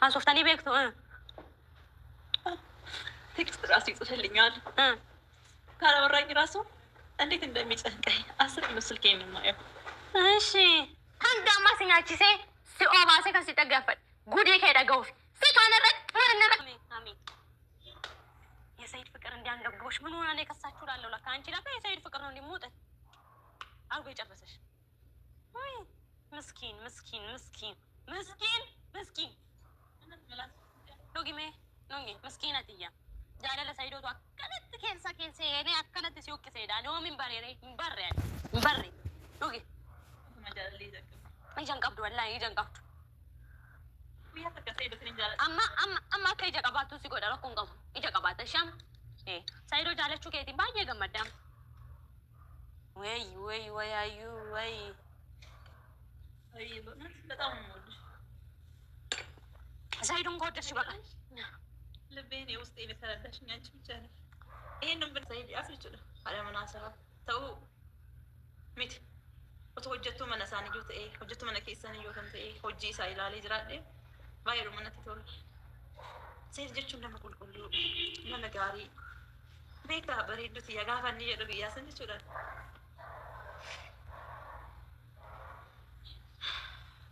Haasoftanii beektu? ቴክስት ራሱ ይጽፍልኛል። ካላወራኝ ራሱ እንዴት እንደሚጨንቀኝ አስር ነው ስልኬን የማየው። እሺ Hanga ammaa si nyaachisee si obaasee kan si dhaggeeffadhe gudii kee dhaga'uuf si kaan irratti waan inni irratti. Amiin. የሰይድ ፍቅር እንዲያንገብግቦሽ ምን ሆና ነው የከሳችሁ? እላለሁ። ለካ አንቺ ለካ የሰይድ ፍቅር ነው እንዲሞጥ አድርጎ የጨረሰሽ። ውይ ምስኪን ምስኪን ምስኪን ምስኪን ምስኪን dhugime nungi miskiina tiyya jaalala sayidootu akkanatti keessa keessa seenee akkanatti si huqqiseedha. Yoom hin bareere hin barre ani hin barre dhugi. Ija hin qabdu wallaahi ija hin qabdu. Guyyaa takka Sayidoon hin jaaladha. Amma amma amma akka ija qabaattu si godha rakkoo hin qabu. Ija qabaata sham. Sayidoo jaalachuu keetiin baay'ee gammadda. Wey wey wey ayyuu wey. አይ በእውነት በጣም ነው የምወድሽ። Sayidoon ከወደድሽ ይበቃል። ልቤን የውስጤን የተረዳሽኝ አንቺ ብቻ ነሽ። ይሄንን ብን Sayid af jechuudha. Haadha manaa isaa ta'uu miti. Otoo hojjettuu mana isaanii iyyuu ta'ee hojjettuu mana keessan iyyuu kan ta'e hojii isaa ilaalee jiraadhe baay'eedhuma natti tola. Sayid jechuun nama qulqulluu, nama gaarii, beektaa bareedduu tiyya gaafa inni jedhu guyyaa san jechuudha.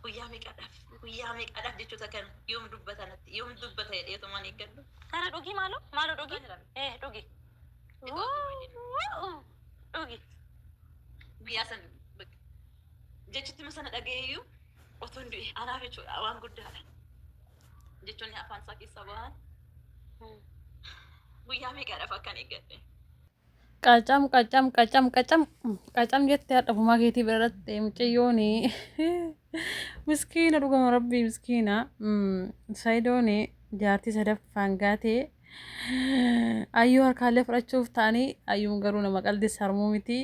Guyyaa meeqaadhaaf guyyaa meeqaadhaaf jechoota kana yoom dubbata natti yoom dubbata jedhee otumaan eeggadhu. Kana dhugi maaloo maaloo dhugi. Dhugi. Dhugi. Guyyaa san jechittuma sana dhaga'eeyyuu otoon du'e anaaf jechuudha waan guddaadha. Jechoonni afaan isaa keessaa bahan guyyaa meeqaadhaaf akkan eeggadhe. Qacam qacam qacam qacam qacam jettee har'a fumaa keetii biratti mucayyoon miskiina dhugama rabbii miskiina Sayidoon jaartii sadaffaan gaatee ayyuu harkaallee fudhachuuf ta'anii ayyuun garuu nama qaldi sarmuu miti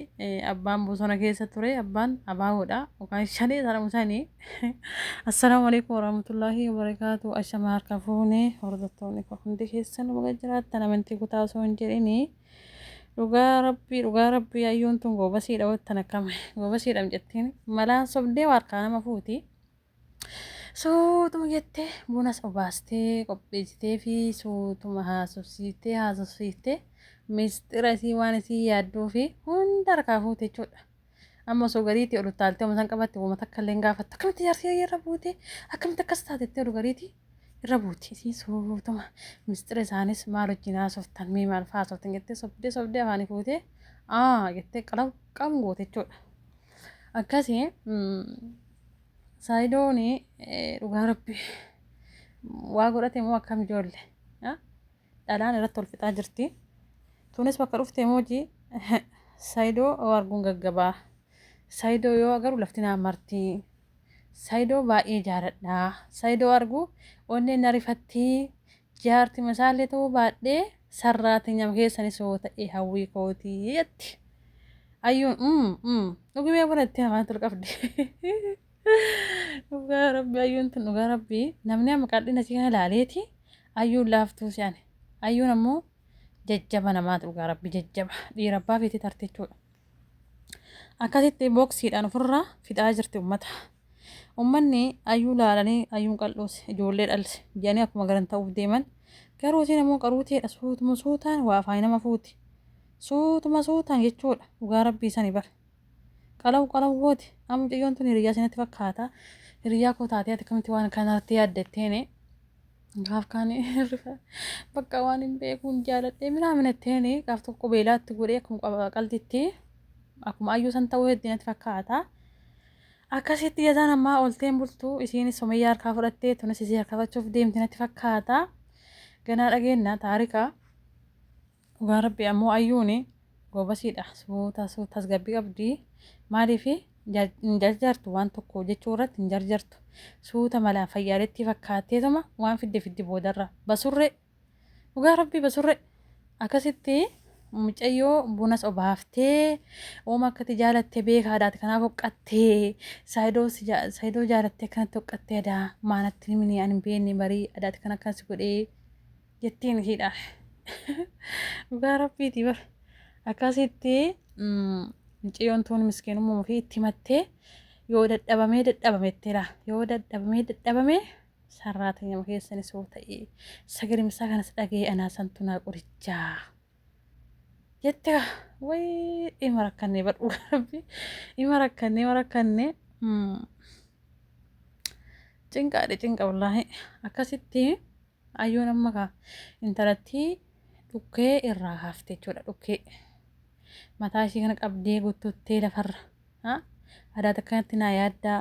abbaan bosona keessa ture abbaan abaawoodha yookaan shanee sarmuu sanii. Assalaamu alaikum warahmatullaahi wabarakaatu. Ashama harka fuune hordoftoonni koo hundi keessan baga jiraattan amantii kutaa osoo hin jedhini. Dhugaa rabbii dhugaa rabbii ayyuun tun goobasiidha wattan akkam goobasiidha jettiin malaan sobdee harkaa nama fuuti. Suutuma jettee bunas obaastee qopheessitee fi suutuma haasofsiiftee haasofsiiftee misxira isii waan isii yaadduu fi hunda harkaa fuute jechuudha. Amma osoo gariitii ol utaaltee oma san qabatte wama takka illee hin gaafattu. Akkamitti jaarsi irra buute akkamitti akkas taatettee ol gariitii irra buuti. Isiin suutuma misxira isaanis maal wajjin haasoftan mee maal fa'aa haasoftan jettee sobdee sobdee afaanii fuutee aa jettee qalab qam goote jechuudha. Akkasii Saayidoon dhugaa rabbi waa godhate moo akkam ijoolle dhalaan irratti ol fixaa jirti. Tunis bakka dhufte mooji Saayidoo arguun gaggabaa. Saayidoo yoo agaru lafti naa marti. Saayidoo baay'ee jaaladha. Saayidoo argu onneen na rifatti. Jaarti masaallee ta'uu baadhee sarraatinyama keessanis yoo ta'e hawwii kootii jetti. Ayyuun mm mm dhugumee buna itti afaan tol qabdi. Dhugaa rabbi ayyuun tun dhugaa rabbi namni amma qal'ina isii kana ilaaleeti ayyuun laaftuu si'ani. Ayyuun ammoo jajjaba namaati dhugaa rabbi jajjaba dhiira abbaa feetee tarte jechuudha. Akkasitti boksiidhaan ofirraa fixaa jirti ummata. Ummanni ayyuu laalanii ayyuun qal'oos ijoollee dhalse jedhanii akkuma garan ta'uuf deeman garuu isiin ammoo qaruuteedha suutuma suutaan waa afaan nama fuuti. Suutuma suutaan jechuudha dhugaa rabbii sani bar. Qalaw qalaw gooti. Amma mucayyoon tun hiriyyaa isinatti fakkaata. Hiriyyaa koo taatee ati akkamitti waan kanarratti yaaddatteeni. Gaaf kaan bakka waan hin beekuun jaaladhee minaamin etteeni gaaf tokko qubeelaatti godhee akkuma qalditti akkuma ayyuu san ta'uu hedduu natti fakkaata. Akkasitti jazaan ammaa olteen bultu isiinis somayyaa harkaa fudhattee tunis isii harkaa fudhachuuf deemti natti fakkaata. Ganaa dhageenna taarika. Dhugaa rabbi ammoo ayyuuni goobasiidha suuta suuta tasgabbii qabdi maaliif hin jarjartu waan tokko hojjechuu irratti hin jarjartu suuta malaan fayyaalettii fakkaatteetuma waan fidde fiddi boodarra basurree dhugaa rabbii basurree akkasitti mucayyoo bunas obaaftee ooma akkatti jaalatte beekaadhaati kanaaf hoqqattee saayidoo saayidoo jaalattee akkanatti hoqqattee adaa maanatti himini ani hin beekne barii adaati kan akkas godhee jettiin isiidha. Dhugaa rabbiiti bar. Akkasitti mucayyoon tuun miskiinummaa ofii itti himattee yoo dadhabamee dadhabametteera. Yoo dadhabamee dadhabame Sarraatanyama keessanis hoo ta'e sagalee isaa kanas dhaga'ee anaa santu naa qorichaa. Jette wayii ima rakkannee badhuu rabbi ima rakkannee ima rakkannee cinqaadhe cinqa wallaahi akkasitti ayyuun amma kaa intalattii dhukkee irraa kaafte jechuudha dhukkee mataa ishii kana qabdee guttuttee lafarra adaata akkanatti naa yaaddaa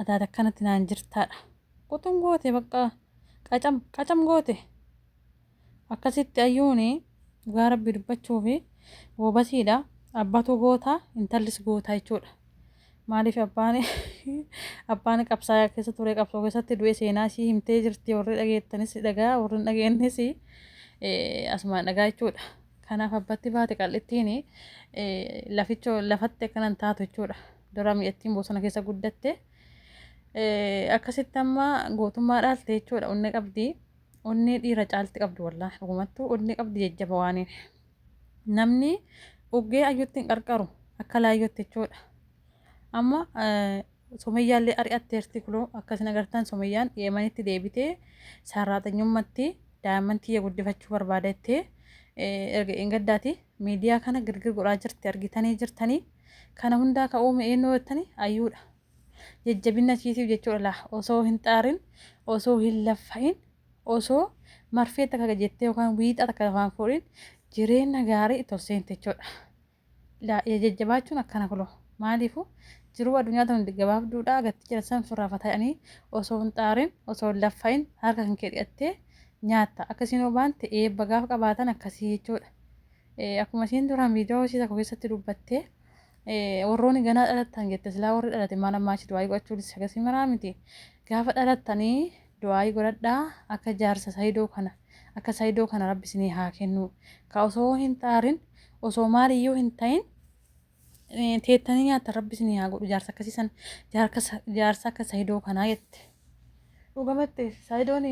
adaata akkanatti naan jirtaadha quxum goote bakka qacam qacam goote. Akkasitti ayyuuni dhugaa rabbi dubbachuufi goobasiidha. Abbatu goota intallis goota jechuudha. Maaliif abbaan abbaan qabsaa keessa ture qabsoo keessatti du'e seenaa ishii himtee jirti warri dhageettanis dhagaa warri hin dhageennes asumaan dhagaa jechuudha. Kanaaf abbatti baate qal'ittiin lafichoo lafatti akkanan taatu jechuudha. Dura mi'attiin bosona keessa guddatte. Akkasitti amma gootummaa dhaalte jechuudha onnee qabdi. Onnee dhiira caalti qabdi wallaahi dhugumattuu onnee qabdi jajjaba waaniin. Namni uggee ayyutti hin qarqaru akka laayyootti jechuudha. Amma Sumayyaallee ari'atteerti kuloo akkasin agartan Sumayyaan Yemanitti deebitee sarraaxanyummatti daa'imman tiyya guddifachuu barbaada jettee erga engaddaati miidiyaa kana girgir godhaa jirti argitanii jirtanii kana hundaa ka uume eenyu jettanii ayyuudha. Jajjabinna ishiitiif jechuudha laa osoo hin xaarin osoo hin laffa'in osoo marfee takka jettee yookaan wiixa takka afaan fuudhin jireenya gaarii itti ol seente jechuudha. Laa jajjabaachuun akkana kuloo maaliifu jiruu addunyaa tun gabaabduudha gatti jira san firraa fata'anii osoo hin xaarin osoo hin laffa'in harka kan kee dhiqattee nyaatta akkasiin hoo baante eebba gaafa qabaatan akkasii jechuudha. Akkuma isiin duraan viidiyoo ishii tokko keessatti dubbatte warroonni ganaa dhalattan jette silaa warri dhalate maal ammaa achi du'aayii godhachuunis akkasii maraa miti. Gaafa dhalattanii du'aayii godhadhaa akka jaarsa Sayidoo kana akka Sayidoo kana rabbi isinii haa kennu. Ka osoo hin xaarin osoo maaliyyuu hin ta'in teettanii nyaattan rabbi isinii haa godhu jaarsa akkasii san jaarsa akka Sayidoo kanaa jette. Dhugamatti Sayidoon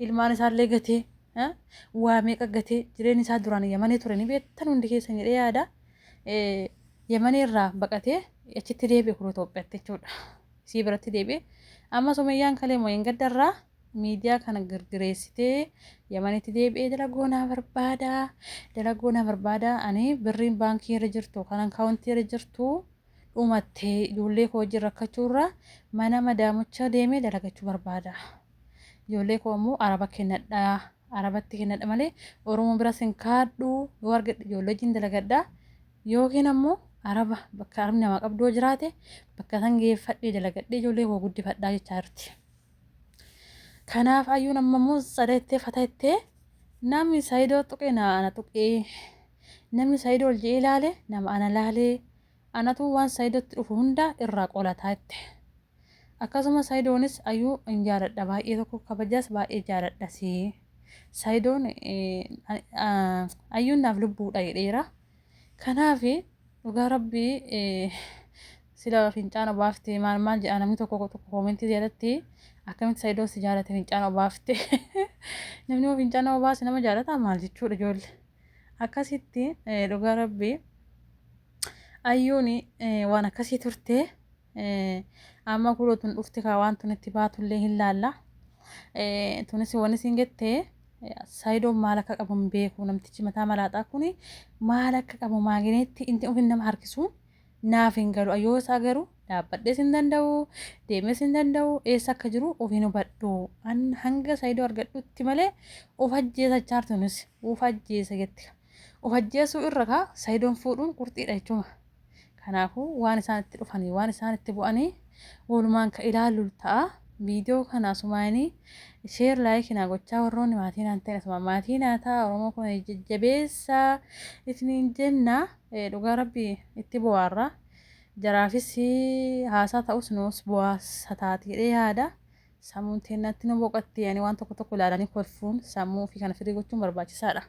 ilmaan isaallee gatee waa meeqa gatee jireenyi isaa duraan Yamanii ture ni beektan hundi keessan jedhee yaada. Yamanii irraa baqatee achitti deebi'e kun Itoophiyaatti jechuudha. Isii biratti deebi'e. Amma Sumayyaan kalee moo hin gaddarraa miidiyaa kana girgireessitee Yamanitti deebi'ee dalagoo naa barbaada. Dalagoo naa barbaada. Ani birriin baankii irra jirtu kan akkaawuntii irra jirtu dhumattee ijoollee koo wajjin rakkachuurra mana madaamucha deemee dalagachuu barbaada. Ijoollee koo ammoo araba kennadha. Arabatti kennadha malee Oromoo biras hin kaadhu yoo argadhe ijoollee wajjin dalagadha. Yookiin ammoo araba bakka arabni namaa qabdu yoo jiraate bakka san geeffadhee dalagadhee ijoollee koo guddifadhaa jechaa jirti. Kanaaf ayyuun amma immoo tsada jettee fata jettee namni Saayidoo tuqee na ana tuqee namni Saayidoo ol jedhee ilaale nama ana laalee anatu waan Saayidootti dhufu hunda irraa qolataa jette. Akkasuma Saidoonis Ayuu hin jaaladha baay'ee tokko kabajaas baay'ee jaaladhasi. Saidoon Ayuun naaf lubbuudha jedheera. Kanaaf dhugaa rabbii sila fincaan obaafte maal maal jedha namni tokko tokko koomentii jalatti akkamitti Saidoo si jaalate fincaan obaafte namni hoo fincaan obaase nama jaalataa maal jechuudha ijoollee akkasitti dhugaa rabbii Ayyuun waan akkasii turte amma kuloo tun dhufte kaa waan tun itti baatullee hin laalla. Tunis wanni siin jette Saayidoon maal akka qabu hin beeku namtichi mataa malaaxaa kun maal akka qabu maagineetti inni ofin nama harkisuun naaf hin galu yoo isaa garuu dhaabbadhees hin danda'u deemees hin danda'u eessa akka jiru of hin hubadhu hanga Saayidoo argadhutti malee of ajjeesa chaartunis of ajjeesa jette. Of ajjeesuu irra kaa Sayidoon fuudhuun qurxiidha jechuma. Kanaafuu waan isaan itti dhufanii waan isaan itti bu'anii walumaan ka ilaallu ta'a. Viidiyoo kana asumaanii sheer laayikii naa gochaa warroonni maatii naan ta'in asumaan maatii naa ta'a Oromoo kun jajjabeessaa isiniin jenna dhugaa rabbi itti bu'aarra. Jaraafis haasaa ta'us nuus bu'aasa taati jedhee yaada. Sammuun teennatti nu boqotti yani waan tokko tokko ilaalanii kolfuun sammuu ofii kana firii gochuun barbaachisaadha.